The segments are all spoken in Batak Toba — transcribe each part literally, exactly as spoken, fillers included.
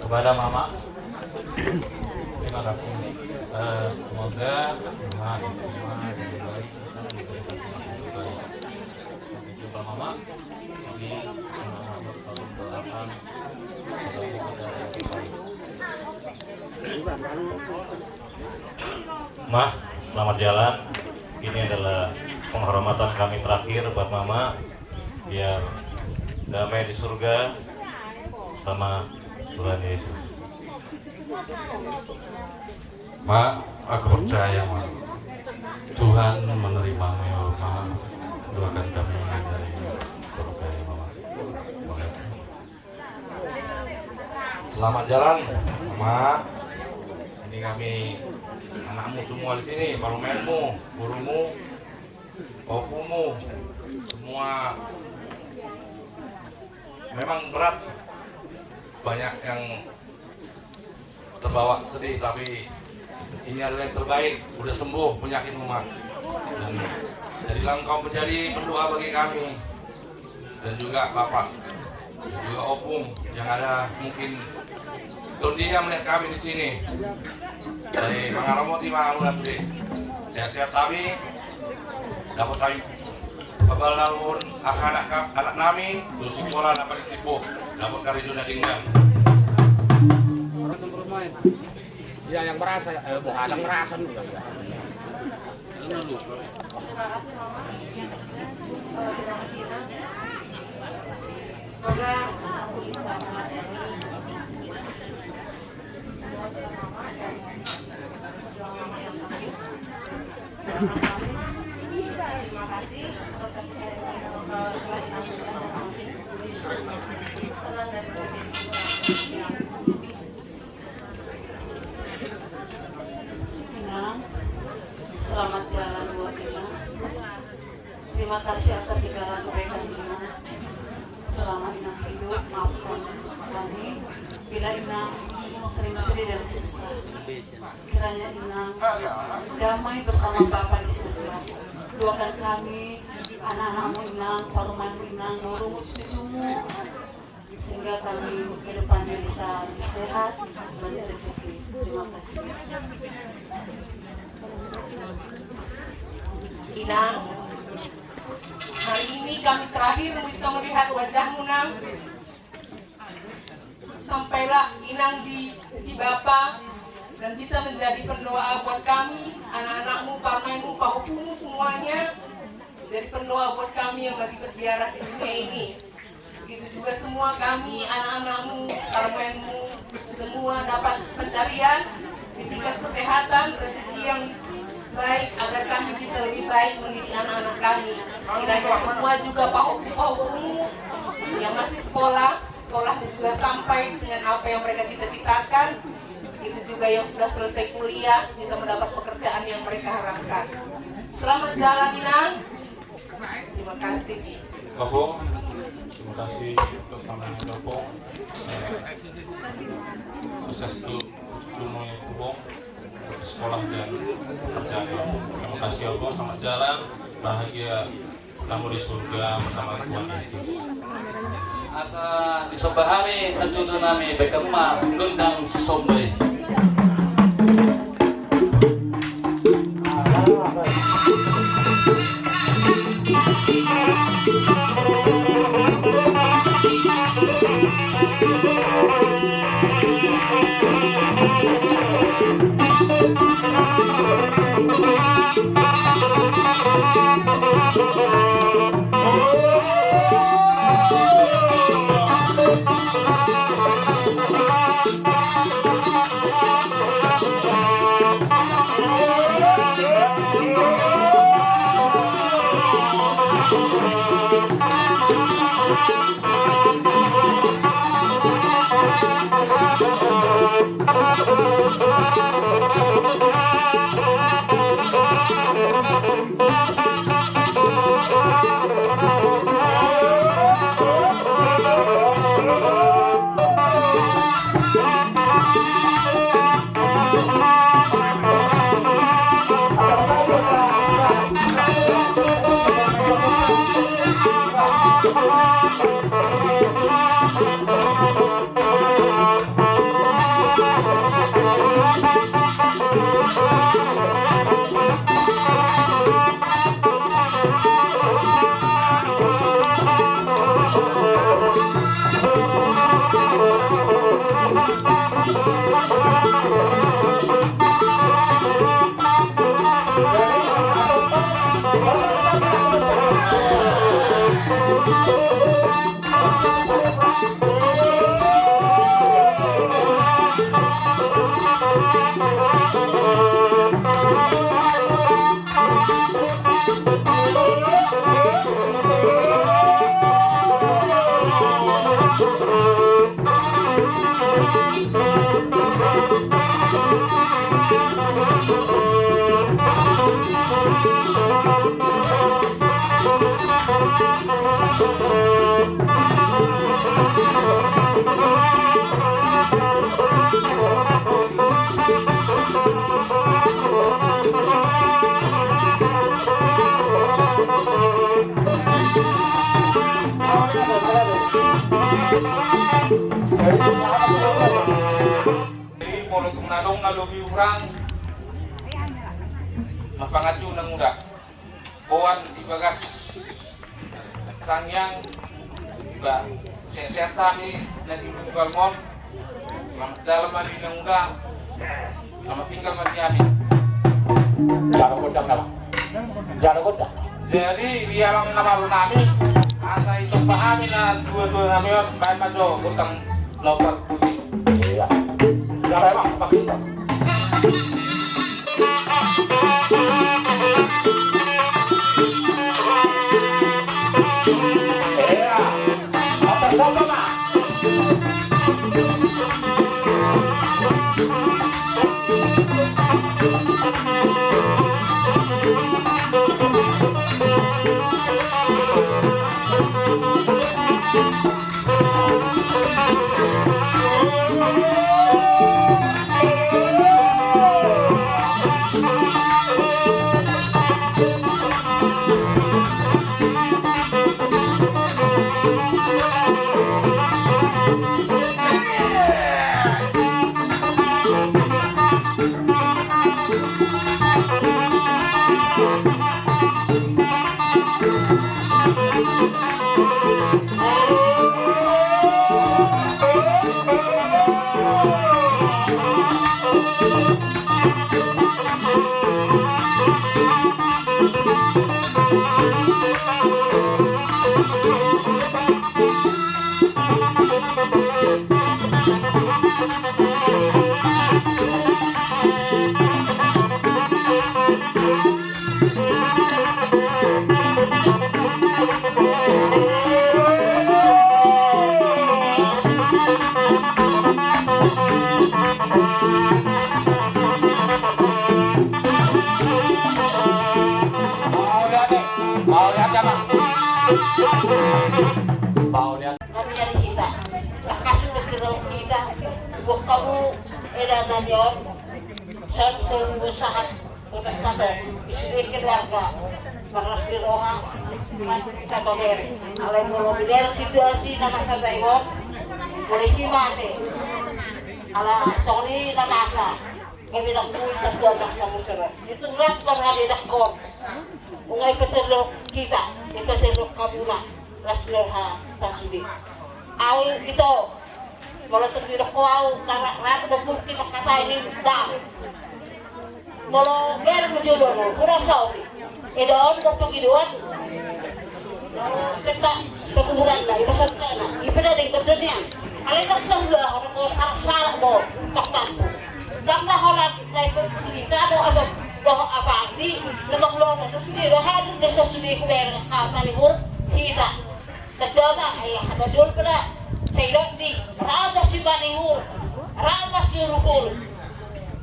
Kepada Mama, terima kasih. Eh, semoga Mama diterima dengan baik. Sampai jumpa, Mama. Jadi, Mama selalu mendoakan sebagai kita yang terbaik. Ma, selamat jalan. Ini adalah penghormatan kami terakhir buat Mama. Biar damai di surga sama Tuhan Yesus. Ma, aku percaya, Ma. Tuhan menerimamu, Ma. Doakan kami dari surga, ya, Mama. Terima kasih. Selamat jalan, Ma. Ini kami anakmu semua di sini, parumaenmu, gurumu, opumu, semua memang berat. Banyak yang terbawa sedih, tapi ini adalah yang terbaik. Udah sembuh penyakitmu, Ma. Dan jadilah engkau menjadi pendoa bagi kami. Dan juga Bapak, dan juga Opung yang ada mungkin tondinya melihat kami di sini. Jadi mangaramoti ma hamu nanti. Sehat-sehat kami, dapot kami pabalahon anak, anak nami, tu sikola dapat ditipu, dapot karejo na denggan. Ya, yang merasa, eh, boha, yang merasa dulu, ya. Inang, selamat jalan buat Inang. Terima kasih atas segala kebaikan Inang. Selama Inang hidup, maafkan kami bila Inang sering sedih dan susah. Kiranya Inang damai bersama Bapa di surga. Doakan kami, anak-anakmu Inang, parumaenmu Inang, gurumu, cucumu, sehingga kami ke depannya bisa lebih sehat, banyak rezeki. Terima kasih. Inang, hari ini kami terakhir bisa melihat wajahmu, Nang. Sampailah Inang dipuji Bapa dan bisa menjadi pendoa buat kami, anak-anakmu, parumaenmu, pahopumu semuanya. Jadi pendoa buat kami yang masih berziarah di dunia ini. Begitu juga semua kami, anak-anakmu, parumaenmu, semua dapat pencarian, diberikan kesehatan, rezeki yang baik, agar kami bisa lebih baik mendidik anak-anak kami. Kiranya semua juga pahopu-pahopumu yang masih sekolah, sekolahnya juga sampai dengan apa yang mereka cita-citakan. Begitu juga yang sudah selesai kuliah, bisa mendapat pekerjaan yang mereka harapkan. Selamat jalan, Inang. Terima kasih. Opung, terima kasih untuk sampean, Opung. Eh, sukses tu, tu, Opung, untuk sekolah dan pekerjaan, Opung. Terima kasih, Opung. Selamat jalan, bahagia kamu di surga bersama Tuhan Yesus. Asa disomba hami, sajuta nami, baen ma gondang somba i. Jadi, molo tung na adong na lobi hurang, na panganju na muda. Boan di bagas tangiang, iba sehat-sehat hami na di Lumban on. Selamat jalan ma di na muda. Selamat tinggal ma di hami. Jalo gondang nama. Jalo gondang. Jadi di alam na malu nami, asa isomba hami na dua-dua nami on, baen ma jo gondang. Nomor putih. Iya. Siapa emang? Pak Ginto. Iya. Motor siapa, Pak? Mauliate, mauliate, Amang. Mauliate. Kami dari kita. Kasih berdoa kita. Bukamu eda nanion. Sam seluruh sahat. Bukan satu. Isi keluarga. Marlas ni roha. Kita tober. Alai molo bider situasi nama sadai on. Polisi mate. Ala soni nama sa. Kami nak mui tak dua tak sama sero. Itu ras kau ada dak kau. Ungai peterlo kita. Kita terlo kabuna. Ras leha tak sudi. Au itu. Molo tung didok ho au, rap do purki mangkatai ni da. Molo ger ma jolona, hurasa au i. Eda on do pangidoan. Peta pekuburanna, iba santana, iba da dengkon do nian. Alai dang taula, hona ko sarak-sarak do, paktanku. Dang na holan, na ikut kita do, apa, do, apa, di, na taula, na sude do, hadir do, sasude, kuber, hata, lihur, hita. Tadama, eh, hata jol pala. Sai dok di, rata si panihur, rata si uruhur.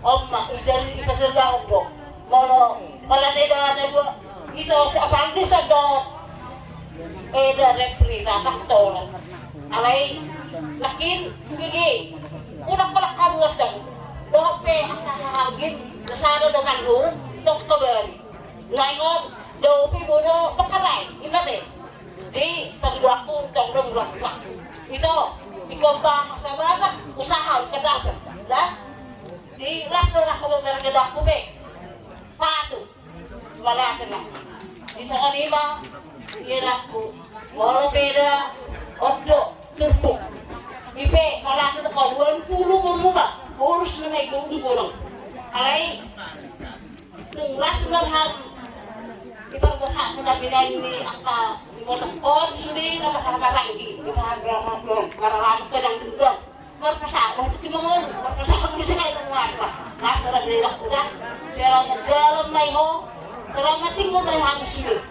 Oma, ijar i paserba ombo. Molo, molo neda na dua, ito si apal di sodok. Eda repri, rata tolo. Alai, lakin, gigi. Udah kolak kamu otong. Dohot pe, angka hahagin, nasada do panihur, tong kabari. Laingon, dope bodo, pakarai, ingat eh. Di pangguaku tong dong guaku. Ito, di kompa sabatak usaha kedapat. Dan di las do nangku beberapa kedaku be. Patu. Wala kena. Di songon i ma. Iya nangku. Molo beda. Ondo. Tumpuk. Ipe. Wala kena. Paduan pulu pemuda, urus nama itu di bolong. Alai, turas marham. Kita berhak mendapatkan ini angka di motor sudah nama sama lagi. Kita harus marham, marham sedang juga. Marpasahat tu timongol, marpasahat tu sahai tu muarta. Nasara bela kuda, selamat jalan mai ho, selamat tinggal mai hamu sude.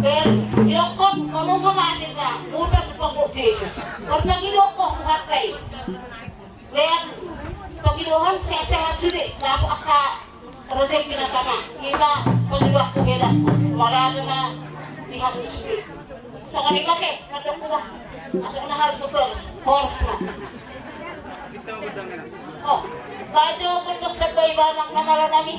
Ber, didokkon, kono ma mati na, mutar tu pangkok Jesus. Marpangidokkon tu hatai. Lean, pangidohon sehat-sehat sude, dapot angka rezeki na tama, ima pangidoanku hela, wala na di hamu sude. Songon i ma ke, mandok kuda. Masuk na harus beberes, horas na. Oh, baju bentuk sebaik bamang na malo nami.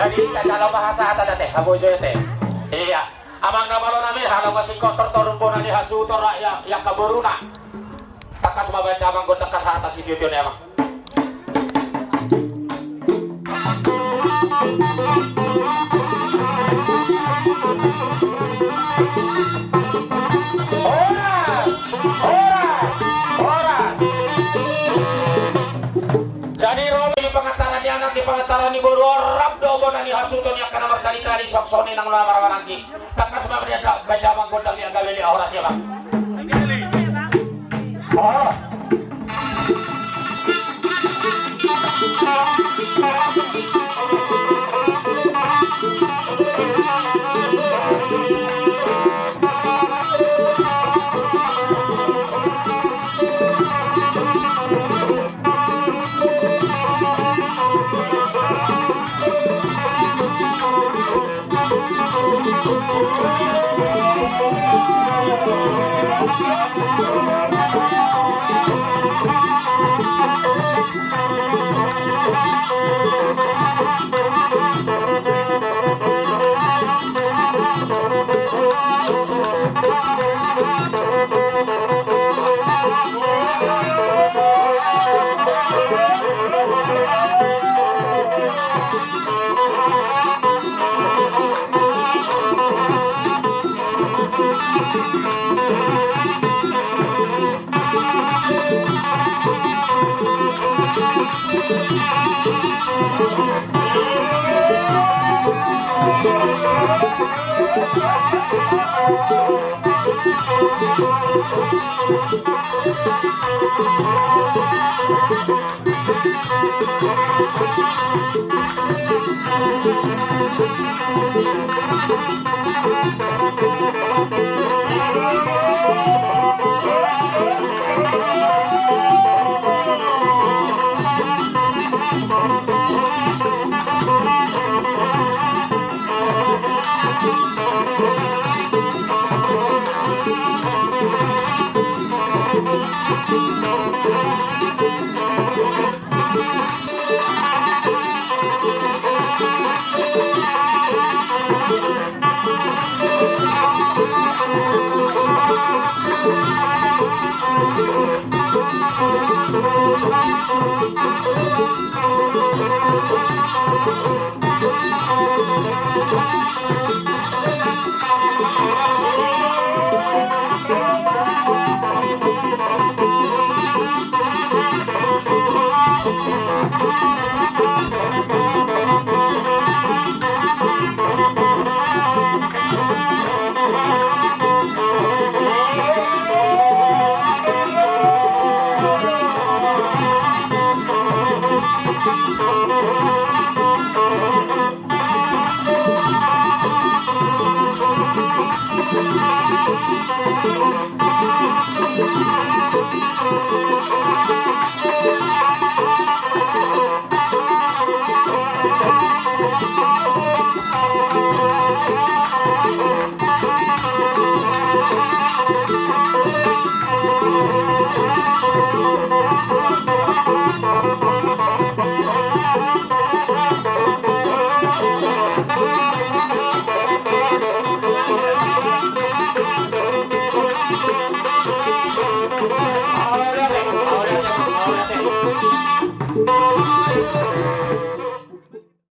Jadi, tajalo bahasa ate, habojoi ate. Iya. Amang na malo nami, halo masingkot tortor umbona ni hasuhuton rakyat, angka boruna. Tangkas ma baen damang, tangkas hata sitio-tio ni amang. Sok songon i nang na marhahamaranggi. Tangkas ma di hita bahen damang gondang ni angka beli, horas ia, Bang. Oh.